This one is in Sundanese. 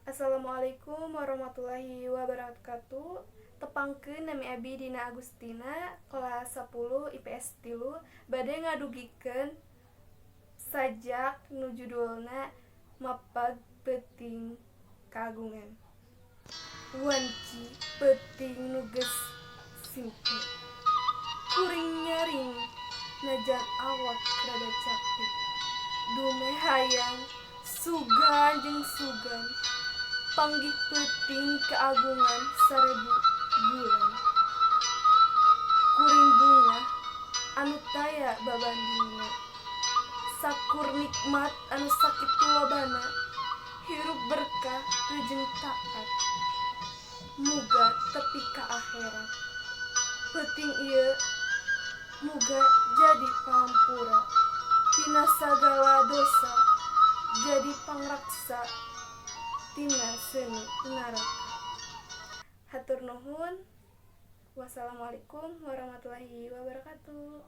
Assalamualaikum warahmatullahi wabarakatuh. Tepangkeun, nami abi Dina Agustina, kelas 10 IPS 3, bade ngadugikeun sajak nu judulna Mapag Peuting Kaagungan. Wanci peuting nu geus simpe, kuring nyaring najan awak rada cape. Dumeh hayang sugan jeung sugan panggih peuting kaagungan 1000 bulan. Kuring bungah anu taya babandingna, sakur nikmat anu sakitu lobana. Hirup berkah jeung taat, muga tepi ka akhirat. Peuting ieu muga jadi pangampura tina sagala dosa, jadi pangraksa tina seuneu neraka. Hatur nuhun. Wassalamualaikum warahmatullahi wabarakatuh.